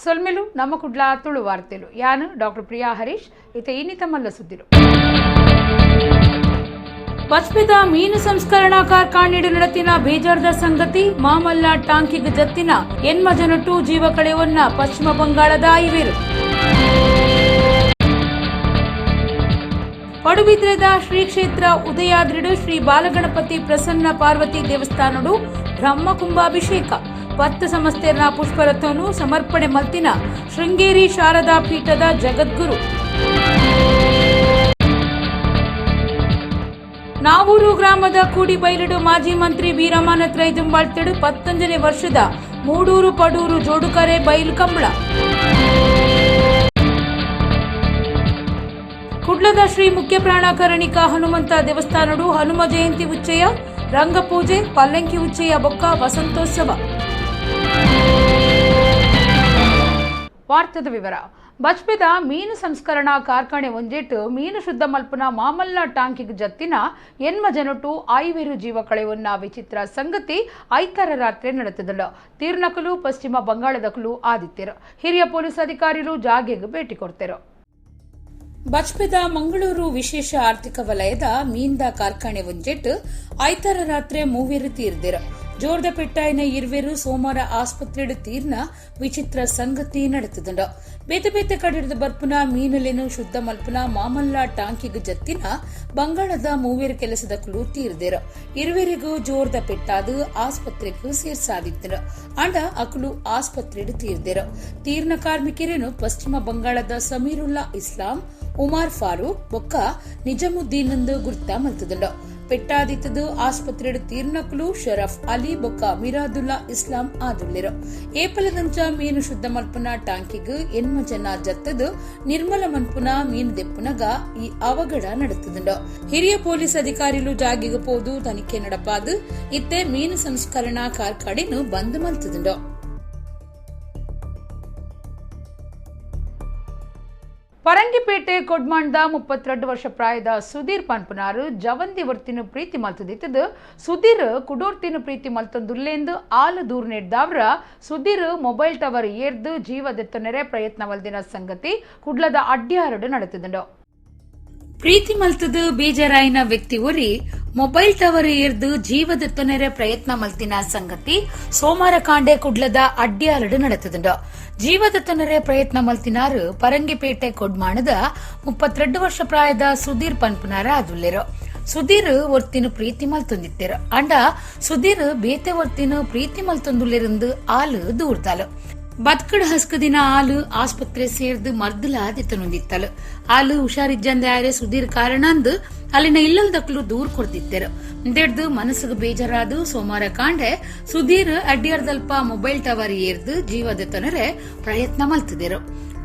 ಸೊಲ್ಮೆಲು ನಮ್ಮ ಕುಡ್ಲ ತುಳು ವಾರ್ತೆಲು. ಯಾನ್ ಡಾಕ್ಟರ್ ಪ್ರಿಯಾ ಹರೀಶ್. ಇತ್ತೆ ಇನ್ನಿತ ಮಲ್ಲ ಸುದ್ದಿಲು. ಪಸ್ಪೆದ ಮೀನು ಸಂಸ್ಕರಣಾ ಕಾರ್ಖಾನೆಡು ನಡತಿನ ಬೇಜಾರ್ದ ಸಂಗತಿ. ಮಾಮಲ್ಲ ಟಾಂಕಿಗ್ ಜತ್ತಿನ ಎನ್ಮ ಜನಟು ಜೀವ ಕಳೆವನ್ನ ಪಶ್ಚಿಮ ಬಂಗಾಳದ ಐವೇರು. ಪಡುಬಿದ್ರೆದ ಶ್ರೀ ಕ್ಷೇತ್ರ ಉದಯಾದ್ರಿಡು ಶ್ರೀ ಬಾಲಗಣಪತಿ ಪ್ರಸನ್ನ ಪಾರ್ವತಿ ದೇವಸ್ಥಾನಡು ಬ್ರಹ್ಮ ಕುಂಭಾಭಿಷೇಕ. 10 ಸಮಸ್ತೆರ್ನ ಪುಷ್ಪರಥನು ಸಮರ್ಪಣೆ ಮಲ್ತಿನ ಶೃಂಗೇರಿ ಶಾರದಾ ಪೀಠದ ಜಗದ್ಗುರು. ನಾವೂರು ಗ್ರಾಮದ ಕೂಡಿಬೈಲಿಡು ಮಾಜಿ ಮಂತ್ರಿ ವೀರಮಾನ ರೈದುಂಬಾಳ್ತೆಡು 19ನೇ ವರ್ಷದ ಮೂಡೂರು ಪಡೂರು ಜೋಡುಕರೆ ಬೈಲು ಕಂಬಳ. ಕುಡ್ಲದ ಶ್ರೀ ಮುಖ್ಯ ಪ್ರಾಣಾಕರಣಿಕ ಹನುಮಂತ ದೇವಸ್ಥಾನಡು ಹನುಮ ಜಯಂತಿ ಉಚ್ಚಯ, ರಂಗಪೂಜೆ, ಪಲ್ಲಂಕಿ ಉಚ್ಚಯ ಬೊಕ್ಕ ವಸಂತೋತ್ಸವ. ವಾರ್ತದ ವಿವರ. ಬಚ್ಪೆದ ಮೀನು ಸಂಸ್ಕರಣಾ ಕಾರ್ಖಾನೆ ಒಂಜೇಟು ಮೀನು ಶುದ್ಧ ಮಲ್ಪುನ ಮಾಮಲ್ಲ ಟಾಂಕಿಗ್ ಜತ್ತಿನ ಎನ್ಮ ಜನಟು ಐವೇರು ಜೀವ ಕಳೆಯುವನ್ನ ವಿಚಿತ್ರ ಸಂಗತಿ ಐತಾರ ರಾತ್ರಿ ನಡೆತದಳು. ತೀರ್ನಕಲು ಪಶ್ಚಿಮ ಬಂಗಾಳದಕಲು ಆದಿತ್ಯರು. ಹಿರಿಯ ಪೊಲೀಸ್ ಅಧಿಕಾರಿಗಳು ಜಾಗೆಗೆ ಭೇಟಿ ಕೊಡ್ತೇರು. ಬಚ್ಪೆದ ಮಂಗಳೂರು ವಿಶೇಷ ಆರ್ಥಿಕ ವಲಯದ ಮೀನ್ದ ಕಾರ್ಖಾನೆ ಒಂಜೆಟ್ ಐತಾರ ರಾತ್ರಿ ಮೂವೆರು ತೀರ್ದಿರು. ಜೋರ್ದ ಪೆಟ್ಟಾಯಿನ ಇರ್ವೆರು ಸೋಮವಾರ ಆಸ್ಪತ್ರೆಡು ತೀರ್ನ ವಿಚಿತ್ರ ಸಂಗತಿ ನಡೆತದುಂಡು. ಬೇತೆ ಬೇತೆ ಕಡಿರ್ದ ಬರ್ಪುನ ಮೀನುಲೆನು ಶುದ್ಧ ಮಲ್ಪುನ ಮಾಮಲ್ಲ ಟಾಂಕಿಗ್ ಜತ್ತಿನ ಬಂಗಾಳದ ಮೂವೆರು ಕೆಲಸದ ಕುಲು ತೀರ್ದಿರು. ಇರುವೆರಿಗೂ ಜೋರ್ದ ಪೆಟ್ಟಾದು ಆಸ್ಪತ್ರೆಗೂ ಸೇರ್ಸಾದಿತ್ತರು. ಅಂಡ ಅಕುಲು ಆಸ್ಪತ್ರೆಡು ತೀರ್ದಿರು. ತೀರ್ನ ಕಾರ್ಮಿಕರೇನು ಪಶ್ಚಿಮ ಬಂಗಾಳದ ಸಮೀರುಲ್ಲಾ ಇಸ್ಲಾಂ, ಉಮಾರ್ ಫಾರೂಕ್ ಬೊಕ್ಕ ನಿಜಮುದ್ದೀನ್ ಎಂದು ಗುರ್ತ ಮಲ್ತದುಂಡು. ಪೆಟ್ಟಾದಿತ್ತದು ಆಸ್ಪತ್ರೆಡು ತೀರ್ನಕುಲು ಶರಫ್ ಅಲಿ ಬೊಕ್ಕ ಮಿರಾದುಲ್ಲಾ ಇಸ್ಲಾಂ ಆದುಳ್ಳಿರು. ಏಪಲದಂಚ ಮೀನು ಶುದ್ಧ ಮಲ್ಪುನ ಟಾಂಕಿಗ್ ಎನ್ಮ ಜನ ಜತ್ತದು ನಿರ್ಮಲ ಮನ್ಪುನ ಮೀನು ದೆಪ್ಪುನಗ ಈ ಅವಘಡ ನಡೆತದುಂಡು. ಹಿರಿಯ ಪೊಲೀಸ್ ಅಧಿಕಾರಿಲು ಜಾಗಿಗೆ ಪೋದು ತನಿಖೆ ನಡಪಾದು ಇತ್ತೆ ಮೀನು ಸಂಸ್ಕರಣಾ ಕಾರ್ಖಾನೆನು ಬಂದ್ ಮಲ್ತದುಂಡು. ಪರಂಗಿಪೇಟೆ ಕೊಡ್ಮಾಂಡ 32 ವರ್ಷ ಪ್ರಾಯದ ಸುಧೀರ್ ಪನ್ಪುನಾರು ಜವಂದಿ ವರ್ತಿನ ಪ್ರೀತಿ ಮಲ್ತದಿತ್ತದು. ಸುಧೀರ್ ಕುಡೋರ್ತಿನ ಪ್ರೀತಿ ಮಲ್ತೊಂದುಲ್ಲೇಂದು ಆಲು ದೂರ್ ನೆಡ್ದಾವ್ರ ಸುಧೀರ್ ಮೊಬೈಲ್ ಟವರ್ ಏರ್ದು ಜೀವದೆತ್ತನೆರೆ ಪ್ರಯತ್ನ ಮಲ್ದಿನ ಸಂಗತಿ ಕುಡ್ಲದ ಅಡ್ಯಾರಡು ನಡೆತದುಂಡು. ಪ್ರೀತಿ ಮಲ್ತದು ಬೇಜಾರಾಯಿನ ವ್ಯಕ್ತಿ ಒರಿ ಮೊಬೈಲ್ ಟವರ್ ಏರ್ದು ಜೀವದೆತ್ತನೆರೆ ಪ್ರಯತ್ನ ಮಲ್ತಿನ ಸಂಗತಿ ಸೋಮವಾರ ಕಾಂಡೆ ಕುಡ್ಲದ ಅಡ್ಯಾರಡು ನಡೆತದುಂಡು. ಜೀವದತ್ತನರೆ ಪ್ರಯತ್ನ ಮಲ್ತಿನಾರು ಪರಂಗಿಪೇಟೆ ಕೊಡ್ಮಾಣದ 32 ವರ್ಷ ಪ್ರಾಯದ ಸುಧೀರ್ ಪನ್ಪುನಾರ ಅದುಲ್ಲೆರು. ಸುಧೀರ್ ಒರ್ತಿನ ಪ್ರೀತಿ ಮಲ್ತೊಂದಿತ್ತೆರು. ಅಂಡ ಸುಧೀರ್ ಬೇತೆ ಒರ್ತಿನ ಪ್ರೀತಿ ಮಲ್ತೊಂದುಲ್ಲೆರಂದು ಆಲು ದೂರ್ದಾಲು. ಬತ್ಕಡ್ ಹಸ್ಕದಿನ ಆಲು ಆಸ್ಪತ್ರೆ ಸೇರ್ದು ಮರ್ದಲ ದೆತ್ತನೊಂದಿತ್ತಲು. ಆಲು ಹುಷಾರಿಜ್ಜಂದೆ ಆರೆ ಸುಧೀರ್ ಕಾರಣಂದು ಅಲ್ಲಿನ ಇಲ್ಲಲ್ದಕ್ಲು ದೂರ್ ಕೊಡ್ತಿತ್ತೆರು. ದೆಡ್ದು ಮನಸ್ಸಿಗೆ ಬೇಜಾರಾದು ಸೋಮವಾರ ಕಾಂಡೆ ಸುಧೀರ್ ಅಡ್ಡಿಯರ್ದಲ್ಪ ಮೊಬೈಲ್ ಟವರ್ ಏರ್ದು ಜೀವದೆತ್ತನರೆ ಪ್ರಯತ್ನ ಮಲ್ತಿದೆರು.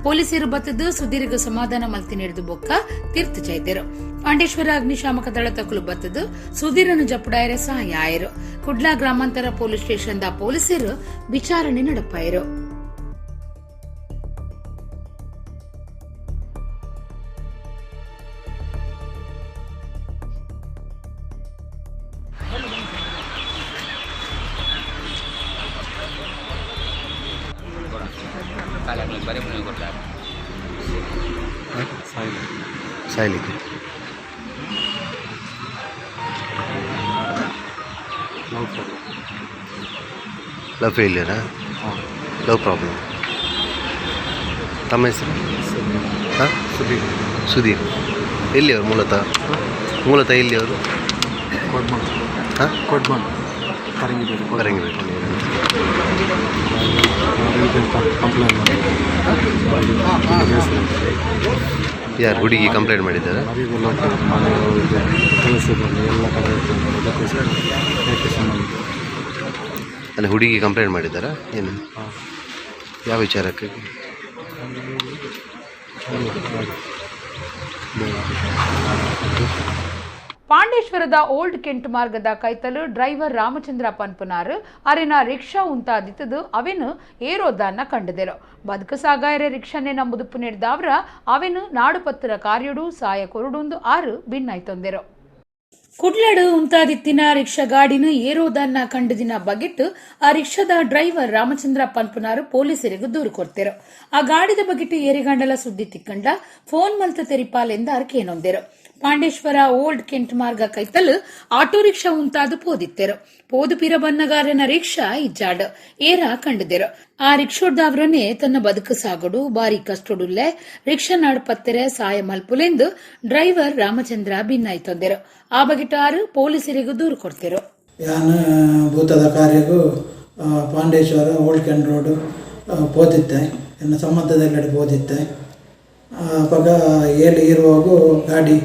ಪೊಲೀಸರು ಬತ್ತದು ಸುಧೀರ್ಗೆ ಸಮಾಧಾನ ಮಲ್ತಿನಿಡ್ದು ಬೊಕ್ಕ ತೀರ್ಥ ಚೈತೆರು. ಪಾಂಡೇಶ್ವರ ಅಗ್ನಿಶಾಮಕ ದಳ ತಕಲು ಬತ್ತದು ಸುಧೀರನು ಜಪುಡಾಯರೆ ಸಹಾಯ ಆಯರು. ಕುಡ್ಲಾ ಗ್ರಾಮಾಂತರ ಪೊಲೀಸ್ ಸ್ಟೇಷನ್ the ಪೊಲೀಸರು ವಿಚಾರಣೆ ನಡಪಾಯರು. ಸಾಯ್ಲಿಕ್ಕೆ ಲವ್ ಫೇಲಿಯರಾ? Love problem. ತಮ್ಮ ಹೆಸರು? ಹಾಂ, ಸುಧೀರ್. ಸುಧೀರ್. ಎಲ್ಲಿಯವರು ಮೂಲತಃ? ಮೂಲತಃ ಎಲ್ಲಿಯವರು? ಕೊಡ್ಮನ್. ಹಾಂ? ಕೊಡ್ಮನ್, ಪರಂಗಿಪೇಟೆ. ಪರಂಗಿಪೇಟೆ. ಕಂಪ್ಲೇಂಟ್ ಮಾಡಿದ್ದೆ. ಯಾರು, ಹುಡುಗಿ ಕಂಪ್ಲೇಂಟ್ ಮಾಡಿದ್ದಾರೆ? ಮರಿಗುಲ್ಲ ಮನೆ ಇದು ಕೆಲಸದಲ್ಲಿ ಎಲ್ಲ ಕಡೆ ಇರ್ತದೆ. ಅದಕ್ಕೋಸ್ಕರ ಯಾಕೆ ಸುಮ್ಮನೆ. ಅಲ್ಲಿ ಹುಡುಗಿ ಕಂಪ್ಲೇಂಟ್ ಮಾಡಿದ್ದಾರಾ ಏನು? ಹಾಂ. ಯಾವ ವಿಚಾರಕ್ಕೆ? ಅಲ್ಲ, ಹಾಗೆ. ಬೇಡ. ಪಾಂಡೇಶ್ವರದ ಓಲ್ಡ್ ಕೆಂಟ್ ಮಾರ್ಗದ ಕೈತಲು ಡ್ರೈವರ್ ರಾಮಚಂದ್ರ ಪನ್ಪುನಾರ್ ಅರೆನ ರಿಕ್ಷಾ ಉಂತಾದಿತ್ತದು ಅವೆನು ಏರೋದಾನ್ನ ಕಂಡದೆರು. ಬದುಕು ಸಾಗಾಯರೆ ರಿಕ್ಷಾನೆ ನಂಬುದುಪ್ಪು ನೆಡ್ದಾವ್ರ ಅವೆನು ನಾಡುಪತ್ತರ ಕಾರ್ಯಡು ಸಾಯ ಕೊರುಡುಂದು ಆರು ಭಿನ್ನಾಯ್ತೊಂದೆರು. ಕುಡ್ಲಡು ಉಂತಾದಿತ್ತಿನ ರಿಕ್ಷಾ ಗಾಡಿನ ಏರೋದನ್ನ ಕಂಡುದಿನ ಬಗೆಟ್ ಆ ರಿಕ್ಷಾದ ಡ್ರೈವರ್ ರಾಮಚಂದ್ರ ಪನ್ಪುನಾರು ಪೊಲೀಸರಿಗೆ ದೂರು ಕೊಡ್ತೇರು. ಆ ಗಾಡಿದ ಬಗೆಟ್ ಏರಿಗಂಡಲ ಸುದ್ದಿ ತಿಕ್ಕಂಡ ಫೋನ್ ಮಲ್ತ ತೆರಿಪಾಲೆಂದ ಅರ್ಕೇನೊಂದೆರು. ಪಾಂಡೇಶ್ವರ ಓಲ್ಡ್ ಕೆಂಟ್ ಮಾರ್ಗ ಕೈತಲ್ ಆಟೋ ರಿಕ್ಷಾ ಉಂತಾದು ಪೋದಿತ್ತೆರು. ಪೋದು ಪಿರ ಬನ್ನಗಾರನ ರಿಕ್ಷಾ ಇಜ್ಜಾಡ್ ಏರ ಕಂಡುದೆರು. ಆ ರಿಕ್ಷೋಡ್ದವರನ್ನೇ ತನ್ನ ಬದುಕು ಸಾಗಡು ಬಾರಿ ಕಷ್ಟೊಡುಲ್ಲೆ, ರಿಕ್ಷಾ ನಾಡ್ಪತ್ತೆರೆ ಸಾಯ ಮಲ್ಪುಲೆಂದು ಡ್ರೈವರ್ ರಾಮಚಂದ್ರ ಭಿನ್ನಾಯ್ತೊಂದೆರು. ಆ ಬಗೆಟಾರು ಪೊಲೀಸರಿಗೂ ದೂರು ಕೊಡ್ತಿರು. ಯಾನ್ ಭೂತದ ಕಾರ್ಯಗೂ ಪಾಂಡೇಶ್ವರ ಓಲ್ಡ್ ಕೆಂಟ್ ರೋಡ್ ಪೋದಿತ್ತೆ, ಎನ್ನ ಸಂಬಂಧದೆಲ್ಲೆಡೆ ಪೋದಿತ್ತೆ. ಅಪಗ ಏಳು ಇರುವಾಗ ಗಾಡಿ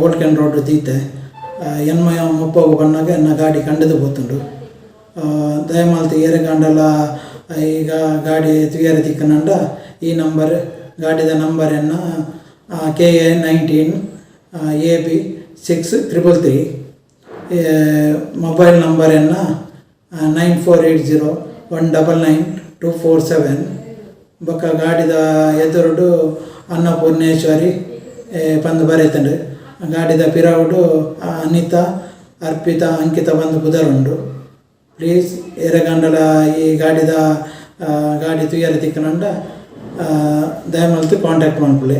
ಓಲ್ಡ್ ಕೆಂಟ್ ರೋಡ್ ದೀತೆ. 80:30ಗ್ ಬನ್ನಗ ಎನ್ನ ಗಾಡಿ ಕಂಡದು ಪೋತುಂಡು. ದಯಮಾಲ್ತ್ ಏರೆಗಾಂಡಲ ಈಗ ಗಾಡಿ ತುಯರೆ ತಿಕ್ಕನಂಡ ಈ ನಂಬರ್, ಗಾಡಿದ ನಂಬರ್ ಎನ್ನ KA 19 AB 6333. Mobile number ಎನ್ನ 9480199247. ಬೊಕ್ಕ ಗಾಡಿದ ಎದುರುಡು ಅನ್ನಪೂರ್ಣೇಶ್ವರಿ ಪಂದ್ ಬರೆತುಂಡು. ಗಾಡಿದ ಪಿರವುಡು ಅನಿತಾ, ಅರ್ಪಿತಾ, ಅಂಕಿತ ಪಂದ್ ಪುದರುಂಡು. ಪ್ಲೀಸ್ ಏರೆಗಾಂಡಲ ಈ ಗಾಡಿದ ಗಾಡಿ ತುಯರೆ ತಿಕ್ಕನಂಡ ದಯಮಲ್ತ್ ಕಾಂಟ್ಯಾಕ್ಟ್ ಮನ್ಪುಲೆ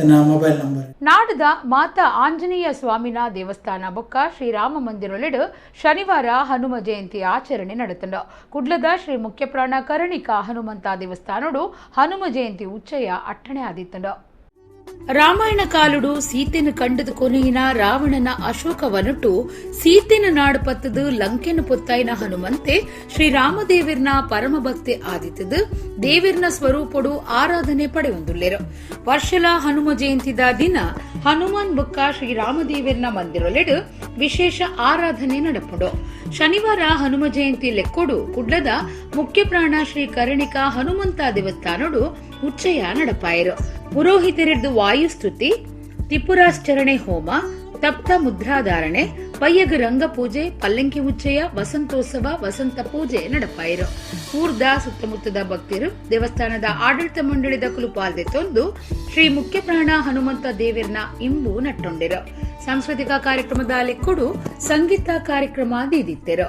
ಎನ್ನ ಮೊಬೈಲ್ ನಂಬರ್. ನಾಡದ ಮಾತಾ ಆಂಜನೇಯ ಸ್ವಾಮಿನ ದೇವಸ್ಥಾನ ಬೊಕ್ಕ ಶ್ರೀರಾಮ ಮಂದಿರೊಲೆಡ್ ಶನಿವಾರ ಹನುಮ ಜಯಂತಿ ಆಚರಣೆ ನಡೆತಂಡು. ಕುಡ್ಲದ ಶ್ರೀ ಮುಖ್ಯಪ್ರಾಣ ಕರಣಿಕ ಹನುಮಂತ ದೇವಸ್ಥಾನಡು ಹನುಮ ಜಯಂತಿ ಉಚ್ಚಯ ಅಟ್ಟಣೆ ಆದಿತ್ತಂಡು. ರಾಮಾಯಣ ಕಾಲುಡು ಸೀತೆನು ಕಂಡದ ಕೊನೆಯಿನ ರಾವಣನ ಅಶೋಕವನುಟು ಸೀತೆನ ನಾಡು ಪತ್ತದು ಲಂಕೆನ ಪೊತ್ತಾಯಿನ ಹನುಮಂತೆ ಶ್ರೀರಾಮದೇವಿರ್ನ ಪರಮಭಕ್ತಿ ಆದಿತ್ತದು ದೇವಿರ್ನ ಸ್ವರೂಪಡು ಆರಾಧನೆ ಪಡೆಯೊಂದುಲ್ಲೆರು. ವರ್ಷಲ ಹನುಮ ಜಯಂತಿದ ದಿನ ಹನುಮಾನ್ ಬುಕ್ಕ ಶ್ರೀರಾಮದೇವಿರ್ನ ಮಂದಿರೊಲೆಡು ವಿಶೇಷ ಆರಾಧನೆ ನಡಪುಂಡು. ಶನಿವಾರ ಹನುಮ ಜಯಂತಿ ಲೆಕ್ಕೊಡು ಕುಡ್ಲದ ಮುಖ್ಯ ಪ್ರಾಣ ಶ್ರೀ ಕರಣಿಕ ಹನುಮಂತ ದೇವಸ್ಥಾನಡು ಉಚ್ಚಯ ನಡಪಾಯರು. ಪುರೋಹಿತರಿದ್ದು ವಾಯುಸ್ತುತಿ, ತ್ರಿಪುರಾಶ್ಚರಣೆ ಹೋಮ, ತಪ್ತ ಮುದ್ರಾಧಾರಣೆ, ಪಯ್ಯಗ ರಂಗಪೂಜೆ, ಪಲ್ಲಂಕಿ ಉಚ್ಚಯ, ವಸಂತೋತ್ಸವ, ವಸಂತ ಪೂಜೆ ನಡಪಾಯರು. ಊರ್ದ ಸುತ್ತಮುತ್ತದ ಭಕ್ತರು, ದೇವಸ್ಥಾನದ ಆಡಳಿತ ಮಂಡಳಿದ ಕುಲುಪಾಲ್ದೆ ತೊಂದು ಶ್ರೀ ಮುಖ್ಯಪ್ರಾಣ ಹನುಮಂತ ದೇವಿರ್ನ ಇಂಬು ನಟ್ಟೊಂಡಿರು. ಸಾಂಸ್ಕೃತಿಕ ಕಾರ್ಯಕ್ರಮದ ಲೆಕ್ಕುಡು ಸಂಗೀತ ಕಾರ್ಯಕ್ರಮ ದೀದಿತ್ತೆರು.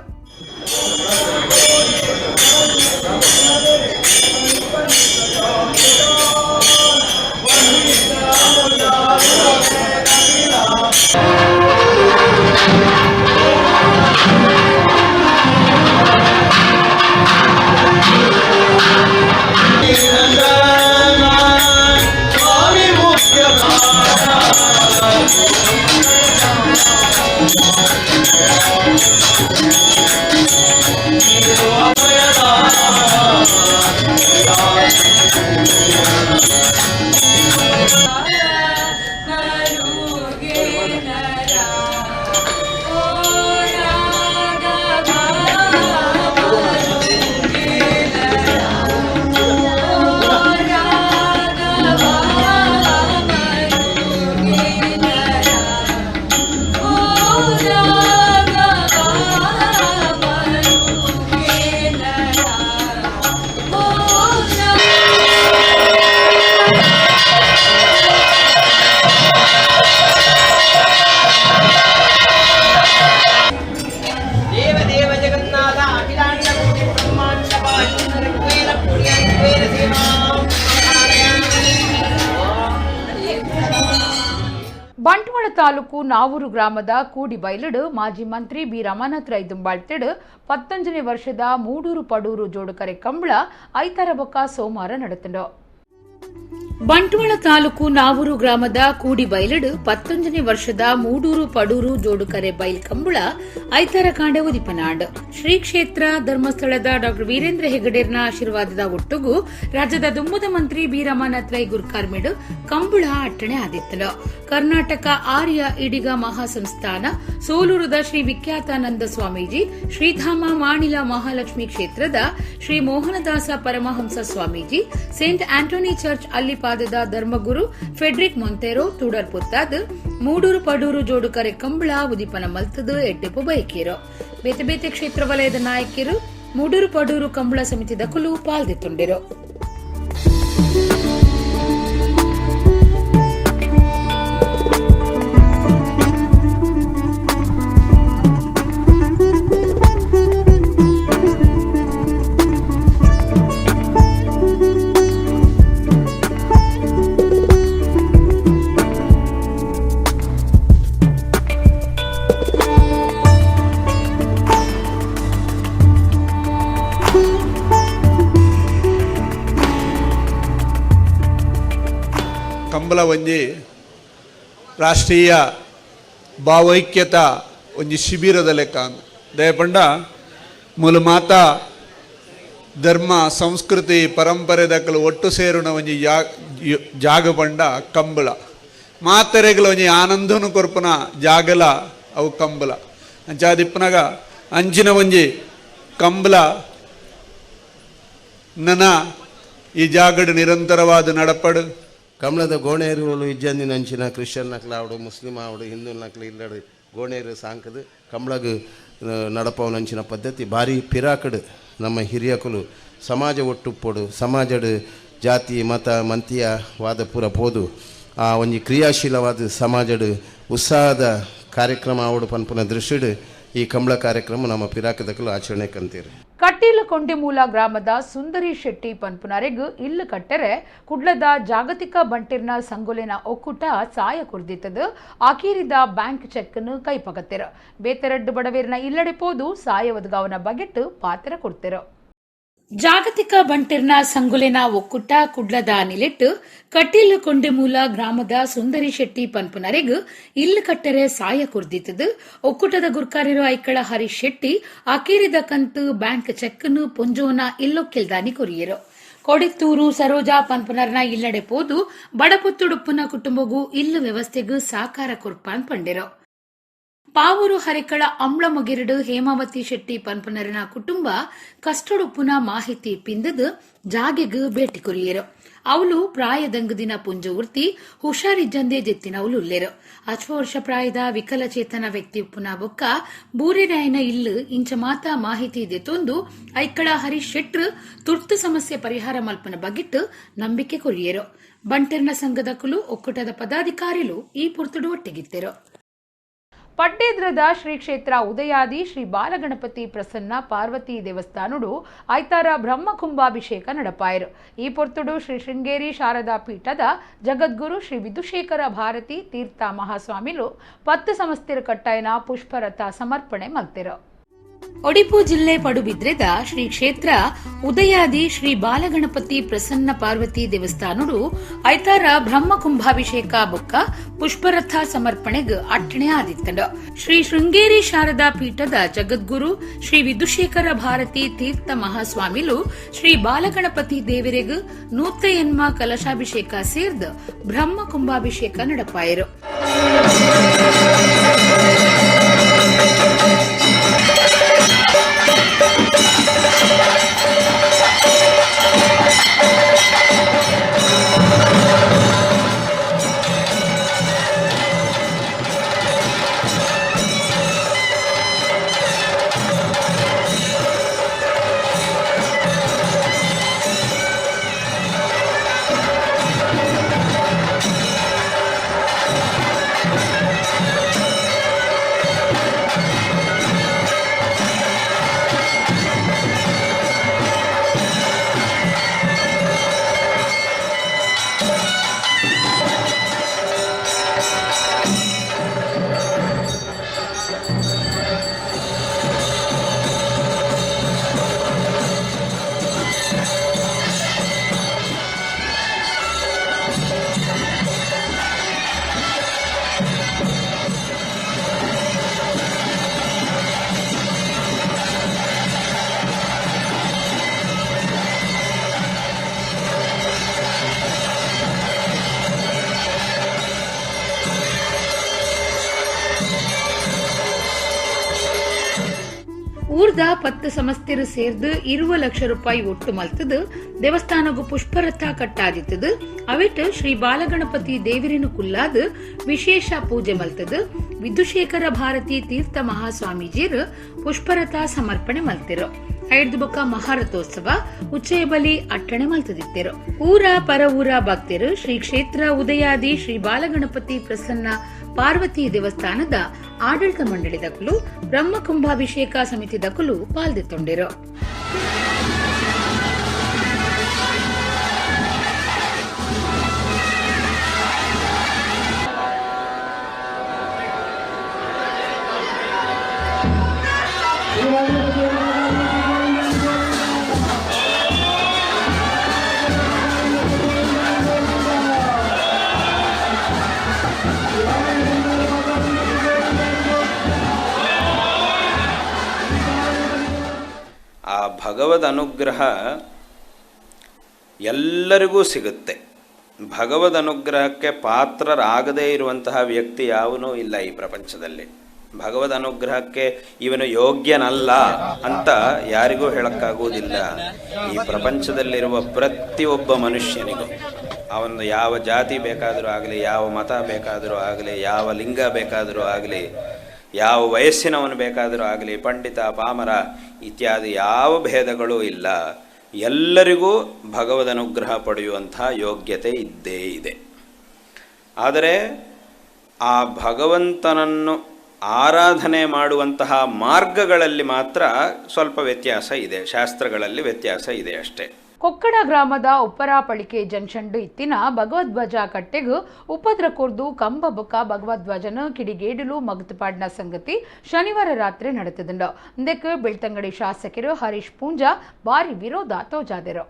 ದೇವದೇವ ಜಗನ್ನಾಥ ಅಖಿಲಾಂಡ ಕೋಟಿ ಬ್ರಹ್ಮಾಂಡ ಕುಬೇರ ಪುಣ್ಯ ಕುಬೇರ ಸೇವಾಂ. ಬಂಟ್ವಾಳ ತಾಲೂಕು ನಾವೂರು ಗ್ರಾಮದ ಕೂಡಿಬೈಲಡು ಮಾಜಿ ಮಂತ್ರಿ ಬಿ ರಮಾನಾಥ್ ರೈ ದುಂಬಾಳ್ತೆಡು 19ನೇ ವರ್ಷದ ಮೂಡೂರು ಪಡೂರು ಜೋಡುಕರೆ ಕಂಬಳ ಐತಾರ ಬೊಕ್ಕ ಸೋಮವಾರ ನಡೆತಂಡು. ಬಂಟ್ವಾಳ ತಾಲೂಕು ನಾವೂರು ಗ್ರಾಮದ ಕೂಡಿಬೈಲಡು 19ನೇ ವರ್ಷದ ಮೂಡೂರು ಪಡೂರು ಜೋಡುಕರೆ ಬೈಲ್ ಕಂಬಳ ಐತಾರ ಕಾಂಡೆ ಉದಿಪನಾಡ್. ಶ್ರೀ ಕ್ಷೇತ್ರ ಧರ್ಮಸ್ಥಳದ ಡಾಕ್ಟರ್ ವೀರೇಂದ್ರ ಹೆಗಡೇರ್ನ ಆಶೀರ್ವಾದದ ಒಟ್ಟುಗು ರಾಜ್ಯದ ದುಮ್ಮದ ಮಂತ್ರಿ ಬಿ ರಮಾನಾಥ್ ರೈ ಗುರ್ಕಾರ್ಮೆಡು ಕಂಬಳ ಅಟ್ಟಣೆ ಆದಿತ್ತನು. ಕರ್ನಾಟಕ ಆರ್ಯ ಇಡಿಗ ಮಹಾಸಂಸ್ಥಾನ ಸೋಲೂರದ ಶ್ರೀ ವಿಖ್ಯಾತಾನಂದ ಸ್ವಾಮೀಜಿ, ಶ್ರೀಧಾಮ ಮಾಣಿಲ ಮಹಾಲಕ್ಷ್ಮಿ ಕ್ಷೇತ್ರದ Shri Mohandas Paramahansa Swamiji, saint Antony church ಅಲ್ಲಿಪಾದದ ಧರ್ಮಗುರು ಫೆಡ್ರಿಕ್ ಮೊಂತೆರೋ ತುಡರ್ ಪುತ್ತಾದ್ ಮೂಡೂರು ಪಡೂರು ಜೋಡುಕರೆ ಕಂಬಳ ಉದಿಪನ ಮಲ್ತದು ಎಡ್ಡೆಪು ಬೈಕೇರು. ಬೇತೆ ಬೇತೆ ಕ್ಷೇತ್ರ ವಲಯದ ನಾಯಕರು, ಮೂಡೂರು ಪಡೂರು ಕಂಬಳ ಸಮಿತಿದ ಕುಲು ಪಾಲ್ದೆತ್ತುಂಡಿರು. ಕಂಬಳ ಒಂಜಿ ರಾಷ್ಟ್ರೀಯ ಭಾವೈಕ್ಯತ ಒಂಜಿ ಶಿಬಿರದ ಲೆಕ್ಕ ದಯಪಂಡ ಮೂಲ ಮಾತಾ ಧರ್ಮ ಸಂಸ್ಕೃತಿ ಪರಂಪರೆ ದಕ್ಕಲು ಒಟ್ಟು ಸೇರುನ ಒಂಜಿ ಜಾಗ ಪಂಡ ಕಂಬಳ ಮಾತೆರೆಗಳ ಒಂಜಿ ಆನಂದನು ಕೊರ್ಪುನ ಜಾಗಲ ಅವು ಕಂಬಳ ಅಂಚಾದಿಪ್ಪನಾಗ ಅಂಚಿನ ಒಂಜಿ ಕಂಬಳ ನನ ಈ ಜಾಗಡ್ ನಿರಂತರವಾದ ನಡಪಡು. ಕಮಲದ ಗೋಣೇರುಗಳು ಇಜ್ಜಂದಿನ ಅಂಚಿನ ಕ್ರಿಶ್ಚಿಯನ್ ನಕ್ಲ ಆವಡು ಮುಸ್ಲಿಂ ಆವಡು ಹಿಂದೂ ನಕ್ಲು ಇಲ್ಲಡು ಗೋಣೇರು ಸಾಂಕದು ಕಮಲಗ್ ನಡಪವನ ಅಂಚಿನ ಪದ್ಧತಿ ಭಾರಿ ಪಿರಾಕಡು. ನಮ್ಮ ಹಿರಿಯಕುಲು ಸಮಾಜ ಒಟ್ಟುಪ್ಪೊಡು ಸಮಾಜಡು ಜಾತಿ ಮತ ಮಂತಿಯ ವಾದ ಪೂರ ಪೋದು ಆ ಒಂಜಿ ಕ್ರಿಯಾಶೀಲವಾದ ಸಮಾಜಡು ಉತ್ಸಾಹದ ಕಾರ್ಯಕ್ರಮ ಆವಡು ಪನ್ಪುನ ದೃಷ್ಟಿಡು ಈ ಕಂಬಳ ಕಾರ್ಯಕ್ರಮ ನಮ್ಮ ಪಿರಾಕದಕಲು ಆಚರಣೆ ಕಂತೀರಿ. ಕಟೀಲು ಕೊಂಡಿಮೂಲ ಗ್ರಾಮದ ಸುಂದರಿ ಶೆಟ್ಟಿ ಪನ್ಪುನರೆಗ್ ಇಲ್ಲು ಕಟ್ಟರೆ ಕುಡ್ಲದ ಜಾಗತಿಕ ಬಂಟಿರ್ನ ಸಂಗೊಲೆನ ಒಕ್ಕೂಟ ಸಾಯ ಕುರ್ದಿತ್ತದು. ಆಕೀರಿದ ಬ್ಯಾಂಕ್ ಚೆಕ್ ಅನ್ನು ಕೈಪಗತ್ತಿರು. ಬೇತೆರಡ್ಡು ಬಡವೇರ್ನ ಇಲ್ಲಡೆ ಪೋದು ಸಾಯ ಒದಗಾವನ ಬಗೆಟ್ ಪಾತ್ರ ಕೊಡ್ತಿರು. ಜಾಗತಿಕ ಬಂಟಿರ್ನ ಸಂಗುಲೆನ ಒಕ್ಕೂಟ ಕುಡ್ಲದ ನಿಲೆಟ್ಟು ಕಟೀಲು ಕೊಂಡಿಮೂಲ ಗ್ರಾಮದ ಸುಂದರಿ ಶೆಟ್ಟಿ ಪನ್ಪುನರೆಗ್ ಇಲ್ಲು ಕಟ್ಟರೆ ಸಾಯ ಕುರ್ದಿತ್ತದು. ಒಕ್ಕೂಟದ ಗುರ್ಕಾರಿರೋ ಐಕಳ ಹರೀಶ್ ಶೆಟ್ಟಿ ಆಕೀರಿದ ಕಂತು ಬ್ಯಾಂಕ್ ಚೆಕ್ ಅನ್ನು ಪೊಂಜೋನ ಇಲ್ಲೊಕ್ಕೆಲ್ದಾನಿ ಕೊರಿಯರು. ಕೊಡಿತ್ತೂರು ಸರೋಜಾ ಪನ್ಪುನರ್ನ ಇಲ್ಲಡೆ ಪೋದು ಬಡಪುತ್ತುಡುಪ್ಪುನ ಕುಟುಂಬಗೂ ಇಲ್ಲು ವ್ಯವಸ್ಥೆಗೂ ಸಾಕಾರ ಕೊರ್ಪಾನ್ ಪಂಡಿರು. ಪಾವೂರು ಹರಿಕಳ ಅಂಬ್ಳಮೊಗಿರಡು ಹೇಮಾವತಿ ಶೆಟ್ಟಿ ಪನ್ಪುನರಿನ ಕುಟುಂಬ ಕಷ್ಟಡುಪ್ಪುನ ಮಾಹಿತಿ ಪಿಂದದು ಜಾಗೆಗ್ ಭೇಟಿ ಕೊರಿಯರು. ಅವಳು ಪ್ರಾಯದಂಗದಿನ ಪುಂಜವೃತ್ತಿ ಹುಷಾರಿಜ್ಜಂದೇ ಜೆತ್ತಿನವಳು ಉಲ್ಲೇರು. ಅಚ್ವ ವರ್ಷ ಪ್ರಾಯದ ವಿಕಲಚೇತನ ವ್ಯಕ್ತಿ ಉಪ್ಪುನ ಬೊಕ್ಕ ಬೂರಿರಾಯನ ಇಲ್ಲು ಇಂಚ ಮಾತಾ ಮಾಹಿತಿ ದೆತ್ತೊಂದು ಐಕಳ ಹರೀಶ್ ಶೆಟ್ರು ತುರ್ತು ಸಮಸ್ಯೆ ಪರಿಹಾರ ಮಲ್ಪನ ಬಗಿಟ್ಟು ನಂಬಿಕೆ ಕೊರಿಯರು. ಬಂಟೆರ್ನ ಸಂಘದ ಕುಲು ಒಕ್ಕೂಟದ ಪದಾಧಿಕಾರಿಲು ಈ ಪುರ್ತುಡು ಒಟ್ಟಿಗಿತ್ತಿರು. ಪಡ್ಡೇದ್ರದ ಶ್ರೀ ಕ್ಷೇತ್ರ ಉದಯಾದಿ ಶ್ರೀ ಬಾಲಗಣಪತಿ ಪ್ರಸನ್ನ ಪಾರ್ವತಿ ದೇವಸ್ಥಾನಡು ಐತಾರ ಬ್ರಹ್ಮಕುಂಭಾಭಿಷೇಕ ನಡಪಾಯರು. ಈ ಪೊರ್ತುಡು ಶ್ರೀ ಶೃಂಗೇರಿ ಶಾರದಾ ಪೀಠದ ಜಗದ್ಗುರು ಶ್ರೀ ವಿಧುಶೇಖರ ಭಾರತಿ ತೀರ್ಥ ಮಹಾಸ್ವಾಮಿಲು 10 ಸಂಸ್ಥೆರ ಕಟ್ಟಾಯನ ಪುಷ್ಪರಥ ಸಮರ್ಪಣೆ ಮಲ್ತಿರು. ಒಡಿಪು ಜಿಲ್ಲೆ ಪಡುಬಿದ್ರೆದ ಶ್ರೀ ಕ್ಷೇತ್ರ ಉದಯಾದಿ ಶ್ರೀ ಬಾಲಗಣಪತಿ ಪ್ರಸನ್ನ ಪಾರ್ವತಿ ದೇವಸ್ಥಾನಡು ಐತಾರ ಬ್ರಹ್ಮಕುಂಭಾಭಿಷೇಕ ಬೊಕ್ಕ ಪುಷ್ಪರಥ ಸಮರ್ಪಣೆಗ್ ಅಟ್ಟಣೆ ಆದಿತ್ತಂಡು. ಶ್ರೀ ಶೃಂಗೇರಿ ಶಾರದಾ ಪೀಠದ ಜಗದ್ಗುರು ಶ್ರೀ ವಿಧುಶೇಖರ ಭಾರತಿ ತೀರ್ಥ ಮಹಾಸ್ವಾಮಿಲು ಶ್ರೀ ಬಾಲಗಣಪತಿ ದೇವರೆಗ್ ನೂತ ಕಲಶಾಭಿಷೇಕ ಸೇರ್ದ್ ಬ್ರಹ್ಮಕುಂಭಾಭಿಷೇಕ ನಡಪಾಯರು. ಊರ್ದ 10 ಸಂಸ್ಥೆರು ಸೇರ್ದು 20 ಲಕ್ಷ ರೂಪಾಯಿ ಒಟ್ಟು ಮಲ್ತದು ದೇವಸ್ಥಾನಗೂ ಪುಷ್ಪರಥ ಕಟ್ಟಾದಿತ್ತದು. ಅವಿಟ್ ಶ್ರೀ ಬಾಲಗಣಪತಿ ದೇವರಿನ ಕುಲ್ಲಾದ ವಿಶೇಷ ಪೂಜೆ ಮಲ್ತದು ವಿಧುಶೇಖರ ಭಾರತಿ ತೀರ್ಥ ಮಹಾಸ್ವಾಮೀಜಿಯರು ಪುಷ್ಪರಥ ಸಮರ್ಪಣೆ ಮಲ್ತಿರು. ಐದು ಬೊಕ್ಕ ಮಹಾರಥೋತ್ಸವ ಉಚ್ಚಯ ಬಲಿ ಅಟ್ಟಣೆ ಮಲ್ತದಿತ್ತಿರು. ಊರ ಪರ ಊರ ಭಕ್ತರು ಶ್ರೀ ಕ್ಷೇತ್ರ ಉದಯಾದಿ ಶ್ರೀ ಬಾಲಗಣಪತಿ ಪ್ರಸನ್ನ ಪಾರ್ವತಿ ದೇವಸ್ಥಾನದ ಆಡಳಿತ ಮಂಡಳಿ ದಕಲು ಬ್ರಹ್ಮಕುಂಭಾಭಿಷೇಕ ಸಮಿತಿ ದಕಲು ಪಾಲ್ದೆತ್ತೊಂಡಿರು. ಭಗವದ್ ಅನುಗ್ರಹ ಎಲ್ಲರಿಗೂ ಸಿಗುತ್ತೆ. ಭಗವದ್ ಅನುಗ್ರಹಕ್ಕೆ ಪಾತ್ರರಾಗದೇ ಇರುವಂತಹ ವ್ಯಕ್ತಿ ಯಾವನೂ ಇಲ್ಲ ಈ ಪ್ರಪಂಚದಲ್ಲಿ. ಭಗವದ್ ಅನುಗ್ರಹಕ್ಕೆ ಇವನು ಯೋಗ್ಯನಲ್ಲ ಅಂತ ಯಾರಿಗೂ ಹೇಳೋಕ್ಕಾಗುವುದಿಲ್ಲ. ಈ ಪ್ರಪಂಚದಲ್ಲಿರುವ ಪ್ರತಿಯೊಬ್ಬ ಮನುಷ್ಯನಿಗೂ, ಅವನು ಯಾವ ಜಾತಿ ಬೇಕಾದರೂ ಆಗಲಿ, ಯಾವ ಮತ ಬೇಕಾದರೂ ಆಗಲಿ, ಯಾವ ಲಿಂಗ ಬೇಕಾದರೂ ಆಗಲಿ, ಯಾವ ವಯಸ್ಸಿನವನು ಬೇಕಾದರೂ ಆಗಲಿ, ಪಂಡಿತ ಪಾಮರ ಇತ್ಯಾದಿ ಯಾವ ಭೇದಗಳೂ ಇಲ್ಲ. ಎಲ್ಲರಿಗೂ ಭಗವದ್ ಅನುಗ್ರಹ ಪಡೆಯುವಂಥ ಯೋಗ್ಯತೆ ಇದ್ದೇ ಇದೆ. ಆದರೆ ಆ ಭಗವಂತನನ್ನು ಆರಾಧನೆ ಮಾಡುವಂತಹ ಮಾರ್ಗಗಳಲ್ಲಿ ಮಾತ್ರ ಸ್ವಲ್ಪ ವ್ಯತ್ಯಾಸ ಇದೆ, ಶಾಸ್ತ್ರಗಳಲ್ಲಿ ವ್ಯತ್ಯಾಸ ಇದೆ ಅಷ್ಟೇ. ಕೊಕ್ಕಡ ಗ್ರಾಮದ ಉಪ್ಪರಾಪಳಿಕೆ ಜಂಕ್ಷನ್ಡು ಇತ್ತಿನ ಭಗವದ್ವಜ ಕಟ್ಟೆಗು ಉಪದ್ರ ಕೊರ್ದು ಕಂಬ ಬೊಕ್ಕ ಭಗವದ್ವಜನ ಕಿಡಿಗೇಡಿಲು ಮಗತುಪಾಡಿನ ಸಂಗತಿ ಶನಿವಾರ ರಾತ್ರಿ ನಡೆತದುಂಡು. ಇಂದಕ್ಕೆ ಬೆಳ್ತಂಗಡಿ ಶಾಸಕರು ಹರೀಶ್ ಪೂಂಜಾ ಭಾರಿ ವಿರೋಧ ತೋಜಾದರು.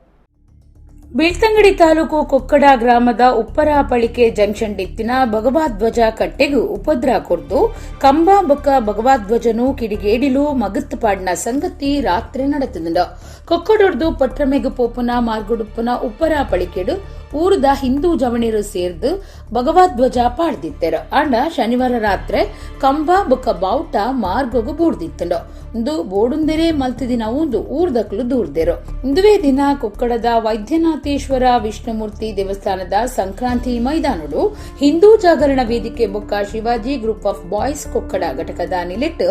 ಬೆಳ್ತಂಗಡಿ ತಾಲೂಕು ಕೊಕ್ಕಡ ಗ್ರಾಮದ ಉಪ್ಪರಾಪಳಿಕೆ ಜಂಕ್ಷನ್ ಡಿತ್ತಿನ ಭಗವದ್ವಜ ಕಟ್ಟೆಗು ಉಪದ್ರ ಕೊರ್ದು ಕಂಬ ಬೊಕ್ಕ ಭಗವದ್ವಜನು ಕಿಡಿಗೇಡಿಲು ಮಗತ್ತುಪಾಡಿನ ಸಂಗತಿ ರಾತ್ರಿ ನಡೆತದುಂಡು. ಕೊಕ್ಕಡೊಡ್ದು ಪಟ್ರಮೆಗು ಪೋಪುನ ಮಾರ್ಗುಡುಪ್ಪುನ ಉಪ್ಪರಾಪಳಿಕೆಡು ಊರದ ಹಿಂದೂ ಜವಣಿರು ಸೇರ್ದು ಭಗವದ್ವಜ ಪಾಡ್ದಿತ್ತೆರು. ಆಂಡ ಶನಿವಾರ ರಾತ್ರಿ ಕಂಬ ಬೊಕ್ಕ ಬಾವುಟ ಮಾರ್ಗೊಗು ಬೂಡ್ದಿತ್ತಂಡು. ಇಂದು ಬೋಡುಂದೆರೆ ಮಲ್ತಿದಿನ ಒಂದು ಊರ್ದಕ್ಲು ದೂರ್ದೆರು. ಇಂದುವೇ ದಿನ ಕೊಕ್ಕಡದ ವೈದ್ಯನಾಥೇಶ್ವರ ವಿಷ್ಣುಮೂರ್ತಿ ದೇವಸ್ಥಾನದ ಸಂಕ್ರಾಂತಿ ಮೈದಾನಡು ಹಿಂದೂ ಜಾಗರಣ ವೇದಿಕೆ ಬೊಕ್ಕ Shivaji group of boys Kokkada ಘಟಕದ ನಿಲೆಟ್ಟು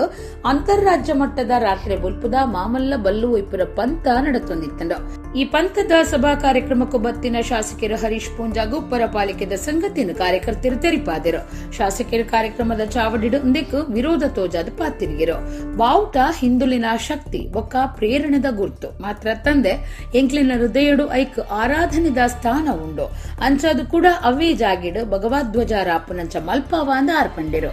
ಅಂತಾರಾಜ್ಯ ಮಟ್ಟದ ರಾತ್ರಿ ಬುಲ್ಪುದ ಮಾಮಲ್ಲ ಬಲ್ಲು ಒಯ್ಪುರ ಪಂಥ ನಡೆತೊಂದಿತ್ತಂಡು. ಈ ಪಂಥದ ಸಭಾ ಕಾರ್ಯಕ್ರಮಕ್ಕೂ ಬತ್ತಿನ ಶಾಸಕರು ಹರೀಶ್ ಪೂಂಜಾಗು ಪರಪಾಲಿಕೆದ ಸಂಗತಿಯನ್ನು ಕಾರ್ಯಕರ್ತರು ತೆರಿಪಾದರು. ಶಾಸಕರು ಕಾರ್ಯಕ್ರಮದ ಚಾವಡಿಡು ಇಂದಕ್ಕೆ ವಿರೋಧ ತೋಜಾದ ಪಾತಿರಿಗಿರು. ಬಾವುಟ ಹಿಂದುಲಿನ ಶಕ್ತಿ ಬೊಕ್ಕ ಪ್ರೇರಣದ ಗುರ್ತು ಮಾತ್ರ ತಂದೆ ಎಂಕ್ಲಿನ ಹೃದಯಡು ಐಕ್ ಆರಾಧನೆದ ಸ್ಥಾನ ಉಂಡು. ಅಂಚಾದು ಕೂಡ ಅವೇ ಜಾಗಿಡು ಭಗವದ್ವಜ ರಾಪುನಂಚ ಮಲ್ಪಾವ ಅಂದ ಆರ್ಪಂಡಿರು.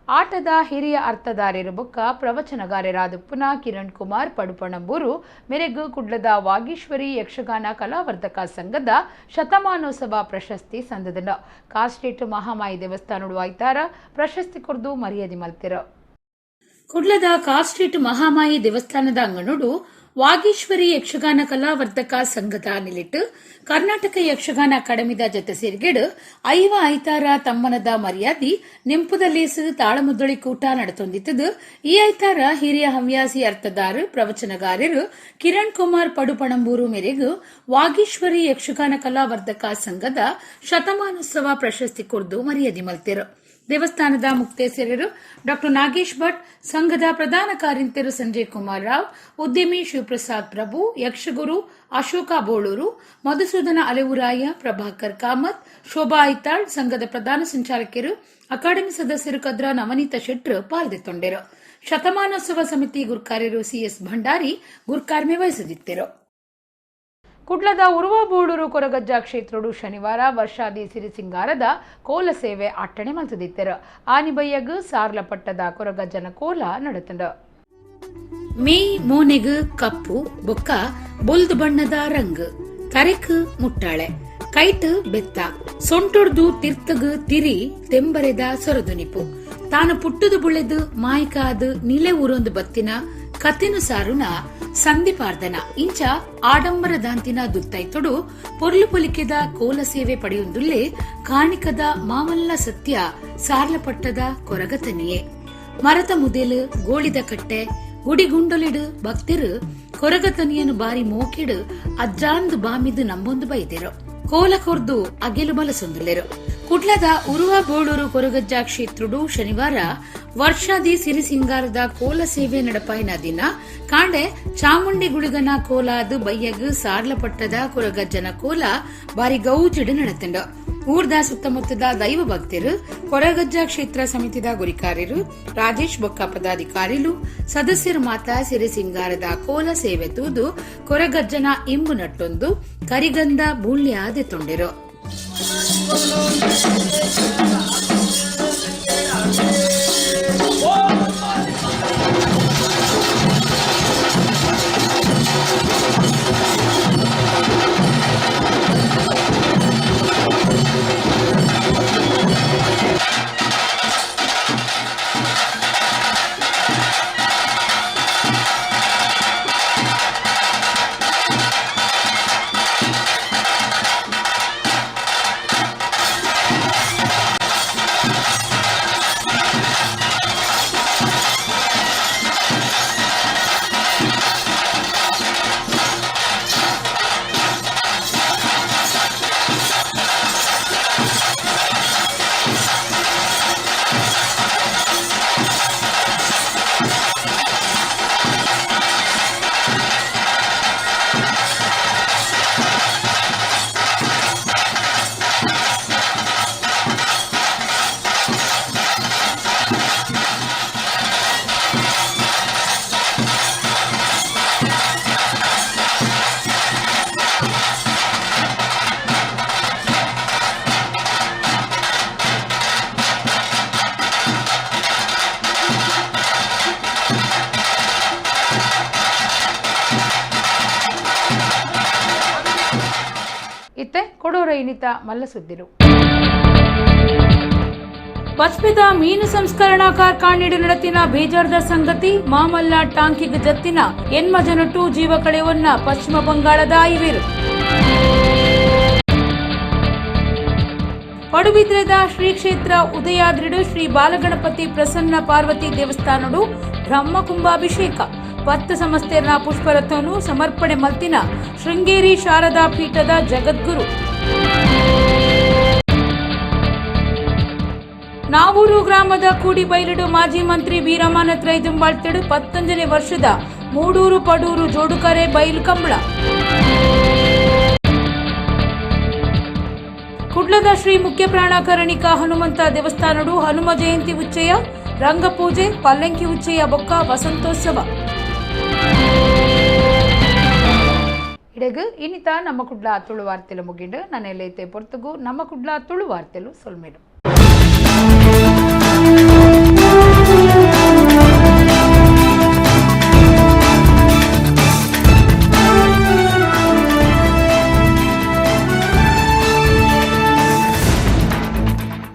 ಆಟದ ಹಿರಿಯ ಅರ್ಥಧಾರ್ಯರು ಬೊಕ್ಕ ಪ್ರವಚನಗಾರರಾದ ಪುನಃ ಕಿರಣ್ ಕುಮಾರ್ ಪಡುಪಣಂಬೂರು ಮೆರೆಗು ಕುಡ್ಲದ ವಾಗೀಶ್ವರಿ ಯಕ್ಷಗಾನ ಕಲಾವರ್ಧಕ ಸಂಘದ ಶತಮಾನೋತ್ಸವ ಪ್ರಶಸ್ತಿ ಸಂದದನು. ಕಾಸ್ಟೇಟ್ ಮಹಾಮಾಯಿ ದೇವಸ್ಥಾನಡು ಆಯ್ತಾರ ಪ್ರಶಸ್ತಿ ಕೊರ್ದು ಮರ್ಯಾದೆ ಮಲ್ತಿರು. ಕುಡ್ಲದ ಕಾಸ್ಟೇಟ್ ಮಹಾಮಾಯಿ ದೇವಸ್ಥಾನದ ಅಂಗನೋಡು ವಾಗೀಶ್ವರಿ ಯಕ್ಷಗಾನ ಕಲಾವರ್ಧಕ ಸಂಘದ ನಿಲಿಟ್ಟು ಕರ್ನಾಟಕ ಯಕ್ಷಗಾನ ಅಕಾಡೆಮಿದ ಜೊತೆ ಸೇರ್ಗೇಡು ಐವ ಐತಾರ ತಮ್ಮನದ ಮರ್ಯಾದಿ ನೆಂಪುದಲ್ಲೇಸು ತಾಳಮುದ್ದಳಿ ಕೂಟ ನಡೆತೊಂದಿತ್ತದು. ಈ ಐತಾರ ಹಿರಿಯ ಹವ್ಯಾಸಿ ಅರ್ಥದಾರರು ಪ್ರವಚನಗಾರರು ಕಿರಣ್ ಕುಮಾರ್ ಪಡುಪಣಂಬೂರು ಮೇರೆಗೂ ವಾಗೀಶ್ವರಿ ಯಕ್ಷಗಾನ ಕಲಾವರ್ಧಕ ಸಂಘದ ಶತಮಾನೋತ್ಸವ ಪ್ರಶಸ್ತಿ ಕೊರ್ದು ಮರ್ಯಾದೆ ಮಲ್ತಿರು. ದೇವಸ್ಥಾನದ ಮುಕ್ತೇಸರರು ಡಾಕ್ಟರ್ ನಾಗೇಶ್ ಭಟ್, ಸಂಘದ ಪ್ರಧಾನ ಕಾರ್ಯಂತರು ಸಂಜಯ್ ಕುಮಾರ್ ರಾವ್, ಉದ್ಯಮಿ ಶಿವಪ್ರಸಾದ್ ಪ್ರಭು, ಯಕ್ಷಗುರು ಅಶೋಕ ಬೋಳೂರು, ಮಧುಸೂದನ ಅಲೆವುರಾಯ, ಪ್ರಭಾಕರ್ ಕಾಮತ್, ಶೋಭಾ ಐತಾಳ್, ಸಂಘದ ಪ್ರಧಾನ ಸಂಚಾಲಕರು, ಅಕಾಡೆಮಿ ಸದಸ್ಯರು ಕದ್ರ ನವನೀತ ಶೆಟ್ರು ಪಾಲ್ದೆತ್ತೊಂಡರು. ಶತಮಾನೋತ್ಸವ ಸಮಿತಿ ಗುರ್ಕಾರ್ಯರು ಸಿಎಸ್ ಭಂಡಾರಿ ಗುರ್ಕಾರ್ಮೆ ವಹಿಸದಿದ್ದರು. ಕುಡ್ಲದ ಉರುವಬೋಳೂರು ಕೊರಗಜ್ಜ ಕ್ಷೇತ್ರಡು ಶನಿವಾರ ವರ್ಷಾದಿ ಸಿರಿಸಿಂಗಾರದ ಕೋಲ ಸೇವೆ ಅಟ್ಟಣೆ ಮಲ್ತದಿತ್ತರು. ಆನಿಬಯ್ಯಗ್ ಸಾರ್ಲಪಟ್ಟದ ಕೊರಗಜ್ಜನ ಕೋಲ ನಡೆತಂಡು. ಮೇ ಮೋನೆಗ್ ಕಪ್ಪು ಬೊಕ್ಕ ಬೊಲ್ದು ಬಣ್ಣದ ರಂಗ್, ತರೆಕ್ ಮುಟ್ಟಾಳೆ, ಕೈಟ್ ಬೆತ್ತ, ಸೊಂಟೊಡ್ದು ತಿರ್ತಗ್ ತಿರಿ ತೆಂಬರೆದ ಸೊರದುನಿಪು, ತಾನು ಪುಟ್ಟುದು ಬುಳೆದು ಮಾಯಕಾದು ನಿಲೆ ಊರೊಂದು ಬತ್ತಿನ ಕತೆನು ಸಾರುನ ಸಂಧಿಪಾರ್ದನ ಇಂಚ ಆಡಂಬರದಾಂತಿನ ದುತ್ತೈತೊಡು ಪೊರ್ಲು ಪೊಲಿಕೆದ ಕೋಲ ಸೇವೆ ಪಡೆಯೊಂದುಲ್ಲೆ ಕಾಣಿಕದ ಮಾಮಲ್ಲ ಸತ್ಯ ಸಾರ್ಲಪಟ್ಟದ ಕೊರಗತನಿಯೇ. ಮರತ ಮುದೆಲು ಗೋಳಿದ ಕಟ್ಟೆ ಗುಡಿಗುಂಡಲಿಡು ಭಕ್ತಿರು ಕೊರಗತನಿಯನ್ನು ಬಾರಿ ಮೋಕಿಡು ಅಜ್ಜಾಂದು ಬಾಮಿದು ನಂಬೊಂದು ಬೈದೆರು. ಕೋಲ ಕೊರ್ದು ಅಗೆಲು ಬಲಸೊಂದುಲೆರು. ಕುಡ್ಲದ ಉರುವ ಬೋಳೂರು ಕೊರಗಜ್ಜ ಕ್ಷೇತ್ರಡು ಶನಿವಾರ ವರ್ಷಾದಿ ಸಿರಿಸಿಂಗಾರದ ಕೋಲ ಸೇವೆ ನಡಪಾಯಿನ ದಿನ ಕಾಂಡೆ ಚಾಮುಂಡಿ ಗುಳಿಗನ ಕೋಲಾದು ಬಯ್ಯಗ್ ಸಾರ್ಲಪಟ್ಟದ ಕೊರಗಜ್ಜನ ಕೋಲ ಬಾರಿ ಗೌಜಿಡು ನಡತಂಡ. ಊರ್ದ ಸುತ್ತಮುತ್ತದ ದೈವ ಭಕ್ತರು, ಕೊರಗಜ್ಜ ಕ್ಷೇತ್ರ ಸಮಿತಿದ ಗುರಿಕಾರ್ಯರು ರಾಜೇಶ್ ಬೊಕ್ಕ ಪದಾಧಿಕಾರಿಲು ಸದಸ್ಯರು ಮಾತಾ ಸಿರಿಸಿಂಗಾರದ ಕೋಲ ಸೇವೆ ತೂದು ಕೊರಗಜ್ಜನ ಇಂಬು ನಟ್ಟೊಂದು ಕರಿಗಂಧ ಬೂಳ್ಯಾದೆ ತೊಂಡಿರು. ಕುಡೋರ ಇನಿತ ಮಲ್ಲ ಸುದ್ದಿರು. ಪಸ್ಪಿದ ಮೀನು ಸಂಸ್ಕರಣಾ ಕಾರ್ಖಾನೆಡು ನಡತಿನ ಬೇಜಾರ್ದ ಸಂಗತಿ. ಮಾಮಲ್ಲ ಟಾಂಕಿಗ್ ಜತ್ತಿನ ಎನ್ಮ ಜನಟು ಜೀವ ಕಳೆವನ್ನ ಪಶ್ಚಿಮ ಬಂಗಾಳದ ಐವೇರು. ಪಡುಬಿದ್ರೆದ ಶ್ರೀ ಕ್ಷೇತ್ರ ಉದಯಾದ್ರಿಡು ಶ್ರೀ ಬಾಲಗಣಪತಿ ಪ್ರಸನ್ನ ಪಾರ್ವತಿ ದೇವಸ್ಥಾನಡು ಬ್ರಹ್ಮಕುಂಭಾಭಿಷೇಕ. 10 ಸಂಸ್ಥೆನ ಪುಷ್ಪರಥನು ಸಮರ್ಪಣೆ ಮಲ್ತಿನ ಶೃಂಗೇರಿ ಶಾರದಾ ಪೀಠದ ಜಗದ್ಗುರು. ನಾವೂರು ಗ್ರಾಮದ ಕೂಡಿಬೈಲಿಡು ಮಾಜಿ ಮಂತ್ರಿ ವೀರಮಾನ ತ್ರೈದುಂಬಾಳ್ತೆಡು 19ನೇ ವರ್ಷದ ಮೂಡೂರು ಪಡೂರು ಜೋಡುಕರೆ ಬೈಲು ಕಂಬಳ. ಕುಡ್ಲದ ಶ್ರೀ ಮುಖ್ಯ ಪ್ರಾಣಾಕರಣಿಕ ಹನುಮಂತ ದೇವಸ್ಥಾನಡು ಹನುಮ ಜಯಂತಿ ಉಚ್ಚಯ, ರಂಗಪೂಜೆ, ಪಲ್ಲಂಕಿ ಉಚ್ಚಯ ಬೊಕ್ಕ ವಸಂತೋತ್ಸವ. ಇಡಗು ಇನ್ನಿತ ನಮ್ಮ ಕುಡ್ಲ ತುಳು ವಾರ್ತೆಲು ಮುಗಿಂಡು. ನನ್ನ ಎಲ್ಲೈತೆ ಪೊರ್ತುಗು ನಮ್ಮ ಕುಡ್ಲ ತುಳು ವಾರ್ತೆಲು ಸೊಲ್ಮೇಲು.